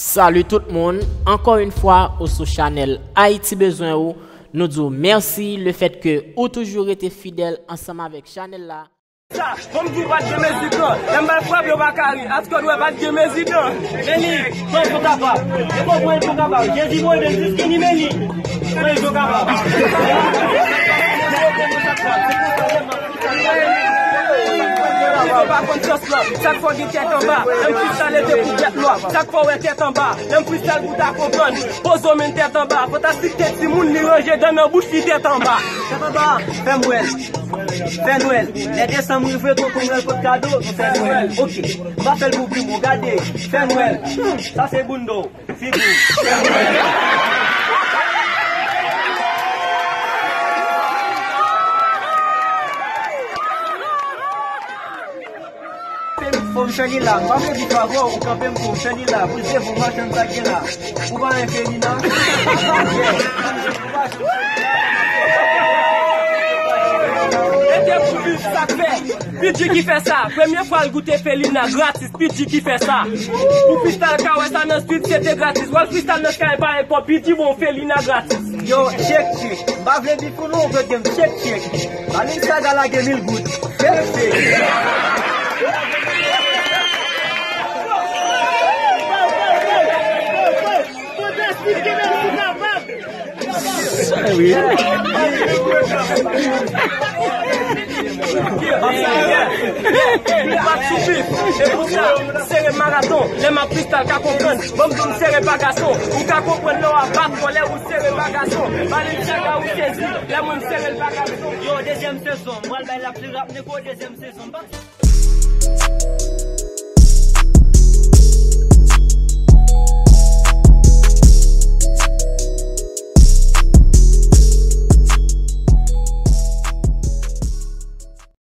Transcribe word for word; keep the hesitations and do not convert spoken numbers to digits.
Salut tout moun, ankò yon fwa ou sou chanèl Ayiti Bezwen Ou. Nou di w mèsi lefètke ou toujou rete fidèl ansanm avèk chanèl la. Sa, bon m di w pa t gen mezi pran. Lè m bay frap yo pa ka ri. Atkò dwè pa t gen mezi pran. Men li, pran yon kapab. E bon, pran yon kapab. Jezi mwen, Jezi ki ni men li. Pran yon kapab. Yo pa konn sans lan. Sa k fè w gen tèt anba. Menm Kristal ete pou tèt nwa. Sa k fè w wè tèt anba. Menm Kristal pou ta konprann. Poze w men tèt anba. Fantastik te timoun li ranje dan nan bouch li tèt anba. Tèt anba, fè m wè l. Fè Nwèl. Lè desanm rive, tonton Nwèl pot kado, nou fè Nwèl. Ok. M pa fè l pou plim, gade. Fè Nwèl. Sa se boundo. Figi. Fò m fè li la. M pa vle di favò, ou kanpe m pou m fè li la. Pou l se bon machann sa gen la. Ou pa renmen Felina? Ede pou viv sa k fè. P J ki fè sa. Premye fwa l goute Felina gratis. P J ki fè sa. Pou Kristal ka wè sa nan street, se te gratis. Wè Kristal nan kay pa enpò. P J bon Felina gratis. Yo, tchek, tchek. M pa vle bif ou non, vle gen tchek, tchek. Alin Saga lage mil goud. Fè l fè. Sa wi. Li pa t sou bif. E pou sa, sere maraton. Lè m ap Kristal ka konprann. Ban m di w m sere pa gason. Ou ka konprann lè w ap bat kòlè ou sere pa gason. Balenciaga ou sezi. Lè mwen m sere l pa gason. Yo, dezyèm sezon. M pral bay la pli rap, nego, dezyèm sezon.